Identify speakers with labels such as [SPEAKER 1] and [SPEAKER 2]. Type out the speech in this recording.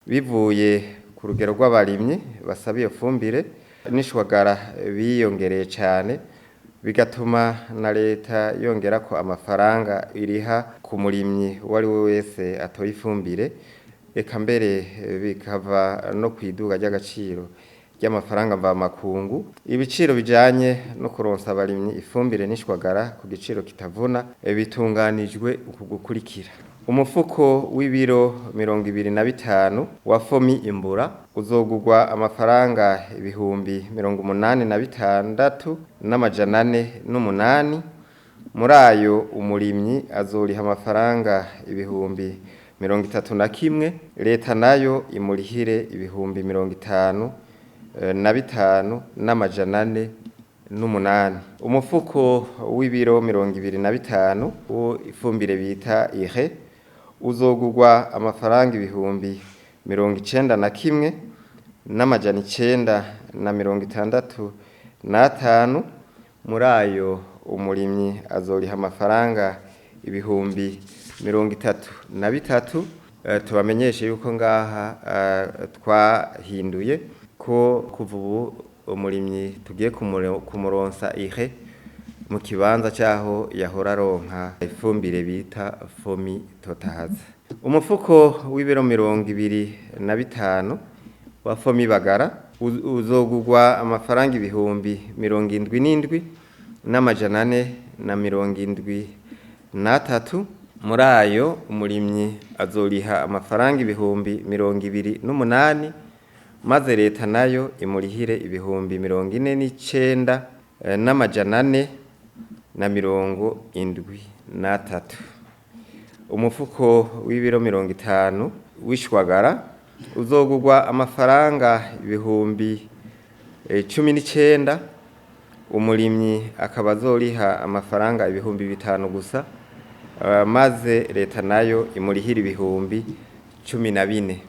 [SPEAKER 1] Bivuye ku rugero rw'abarimyi basaba iyo fumbire n'ishwagara biyongereye cane, bigatuma na leta yongerako amafaranga iriha ku murimyi uwo ari we wese atoye ifumbire, eka mbere bikava no kw'iduga ry'agaciro ry'amafaranga mvamakungu. Ibiciro bijanye no kuronsa abarimyi ifumbire n'ishwagara ku giciro kitavuna bitunganijwe uku gukurikira: umufuko w'ibiro 25 wa fomi imbura uzogurwa amafaranga 86,408. Muri ayo umurimyi azoriha amafaranga 31,000, leta nayo imurihire 55,408. Umufuko w'ibiro 25 w'ifumbire bita ire uzogurwa amafaranga 91,965. Muri ayo umurimyi azoriha amafaranga 33,000. Tubamenyeshe yuko ngaha twahinduye ko kuva ubu umurimyi tugiye kumuronsa ihe mu kibanza c'aho yahora aronka ifumbire bita fomi totahaza. Umufuko w'ibiro 25 wa fomi bagara uzogurwa amafaranga 77,473. Muri ayo umurimyi azoriha amafaranga 28,000, maze leta nayo imurihire 49,473. Umufuko w'ibiro 50 w'ishwagara uzogurwa amafaranga 19,000, umurimyi akaba azoriha amafaranga 5,000 gusa, maze leta nayo imurihira 14,000.